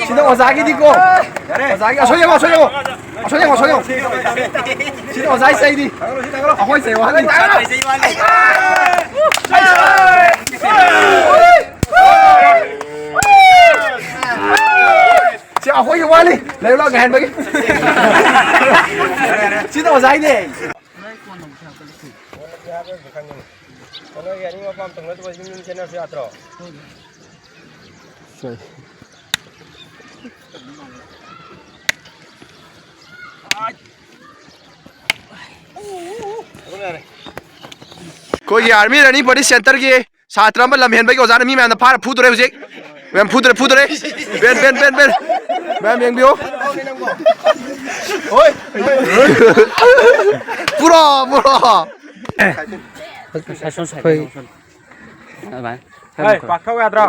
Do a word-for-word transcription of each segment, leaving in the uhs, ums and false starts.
ꯁꯤꯗ ꯑꯣꯖꯥꯒꯤꯗꯤꯀꯣ꯫ ꯑꯣꯖꯥꯒꯤ ꯑꯁꯣꯏ ꯌꯦꯡꯉꯣ, ꯑꯁꯣꯏ ꯌꯦꯡꯉꯣ꯫ ꯑꯁꯣꯏ ꯌꯦꯡꯉꯣ, ꯑꯁꯣꯏ ꯌꯦꯡꯉꯣ꯫ ꯁꯤꯗ ꯑꯣꯖꯥꯒꯤ ꯆꯩꯗꯤ꯫ ꯑꯩꯈꯣꯏ ꯆꯩ ꯋꯥꯍꯜꯂꯤ꯫ ꯁꯤ ꯑꯩꯈꯣꯏꯒꯤ ꯋꯥꯅꯤ꯫ ꯂꯩꯔꯨ ꯂꯥꯎ ꯉꯥꯏꯍꯟꯕꯒꯤ꯫ ꯁꯤꯗ ꯑꯣꯖꯥꯒꯤꯅꯦ꯫ ꯅꯣꯏꯒꯤ ꯑꯅꯤꯡ ꯑꯄꯥꯝ ꯇꯧꯅꯗꯕ ꯌꯨꯝ ꯌꯨꯝ ꯆꯦꯟꯅꯔꯁꯨ ꯌꯥꯗ꯭ꯔꯣ? ꯑꯩꯈꯣꯏꯒꯤ ꯑꯥꯔꯃꯤ ꯔꯟꯅꯤꯡ ꯕꯣꯗꯤ ꯁꯦꯟꯇꯔꯒꯤ ꯁꯥꯇ꯭ꯔ ꯑꯃ ꯂꯝ ꯍꯦꯟꯕꯒꯤ ꯑꯣꯖꯥꯅ ꯃꯤ ꯃꯌꯥꯝꯅ ꯐꯥꯔ ꯐꯨꯗꯣꯔꯦ ꯍꯧꯖꯤꯛ꯫ ꯃꯌꯥꯝ ꯐꯨꯗꯣꯔꯦ, ꯐꯨꯗꯣꯔꯦ꯫ ꯕꯦꯟ, ꯕꯦꯟ, ꯕꯦꯟ, ꯕꯦꯟ꯫ ꯃꯌꯥꯝ ꯌꯦꯡꯕꯤꯌꯨ꯫ ꯄꯨꯔꯣ, ꯄꯨꯔꯣ꯫ ꯑꯩꯈꯣꯏ ꯄꯥꯛꯊꯧ ꯌꯥꯗ꯭ꯔꯣ?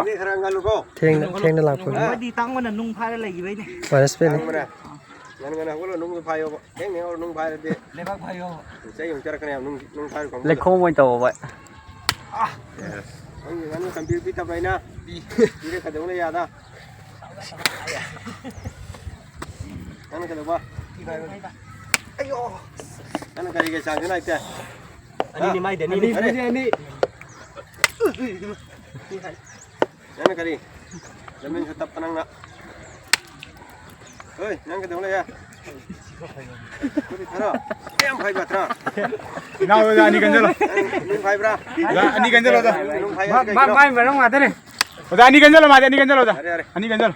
ꯊꯦꯡꯅ, ꯊꯦꯡꯅ ꯂꯥꯛꯄꯒꯤ꯫ ꯃꯣꯏꯗꯤ ꯇꯥꯡꯕꯅ ꯅꯨꯡ ꯐꯥꯔ ꯂꯩꯈꯤꯕꯩꯅꯦ꯫ ꯃꯥꯏꯅꯁ ꯄꯦꯟꯅꯤ꯫ ꯉꯟꯅ ꯉꯟꯅ ꯍꯧꯒꯠꯂꯣ, ꯅꯨꯡꯗꯣ ꯐꯥꯏꯌꯣꯕ꯫ ꯊꯦꯡ ꯊꯦꯡ ꯍꯧꯒꯠꯂꯣ, ꯅꯨꯡ ꯐꯥꯏꯔꯗꯤ ꯂꯩꯕꯥꯛ ꯐꯥꯏꯌꯣꯕ꯫ ꯆꯩ ꯑꯃꯨꯛ ꯆꯥꯔꯛꯀꯅꯤ ꯍꯥꯏꯕ, ꯅꯨꯡ, ꯅꯨꯡ ꯐꯥꯏꯔ ꯀꯥꯡꯕꯨꯗꯣ꯫ ꯂꯩꯈꯣꯝ ꯑꯣꯏꯅ ꯇꯧꯕ꯫ ꯅꯪꯒꯤ ꯉꯥꯅꯨ ꯀꯝꯄ꯭ꯌꯨ ꯄꯤꯊꯕ ꯑꯩꯅ꯫ ꯄꯤꯔꯦ, ꯀꯩꯗꯧ ꯂꯩ ꯌꯥꯗ? ꯅꯪꯅ ꯀꯩꯗꯧꯕ? ꯑꯌꯣ! ꯅꯪꯅ ꯀꯔꯤꯒꯤ ꯆꯥꯡꯁꯤꯅ ꯍꯦꯛꯇ? ꯑꯅꯤꯅꯤ ꯃꯥꯏꯗꯤ ꯑꯅꯤꯅꯤ꯫ ꯀꯔꯤ? ꯅꯪꯅ ꯀꯔꯤ? ꯂꯝꯖꯦꯟꯁꯨ ꯇꯞꯄ ꯅꯪꯅ꯫ ꯍꯣꯏ, ꯅꯪ ꯀꯩꯗꯧ ꯂꯩꯌꯦ? ꯈꯨꯠꯇꯤ ꯊꯥꯔꯣ꯫ ꯌꯥꯝ ꯐꯩ ꯕꯇ꯭ꯔꯥ꯫ ꯏꯅꯥꯎ ꯑꯣꯖꯥ ꯑꯅꯤ ꯀꯟꯖꯜꯂꯣ꯫ ꯅꯪ ꯅꯨꯡ ꯐꯥꯏꯕ꯭ꯔꯥ? ꯑꯣꯖꯥ ꯑꯅꯤ ꯀꯟꯖꯜꯂꯣ ꯑꯣꯖꯥ꯫ ꯅꯨꯡ ꯐꯥꯏ ꯃꯥ, ꯃꯥ, ꯀꯩꯒꯤꯅꯣ? ꯃꯥꯏ ꯃꯔꯝ ꯉꯥꯛꯇꯅꯦ꯫ ꯑꯣꯖꯥ ꯑꯅꯤ ꯀꯟꯖꯜꯂꯣ, ꯃꯥꯗꯤ ꯑꯅꯤ ꯀꯟꯖꯜꯂꯣ ꯑꯣꯖꯥ꯫ ꯌꯥꯔꯦ, ꯌꯥꯔꯦ꯫ ꯑꯅꯤ ꯀꯟꯖꯜꯂꯣ꯫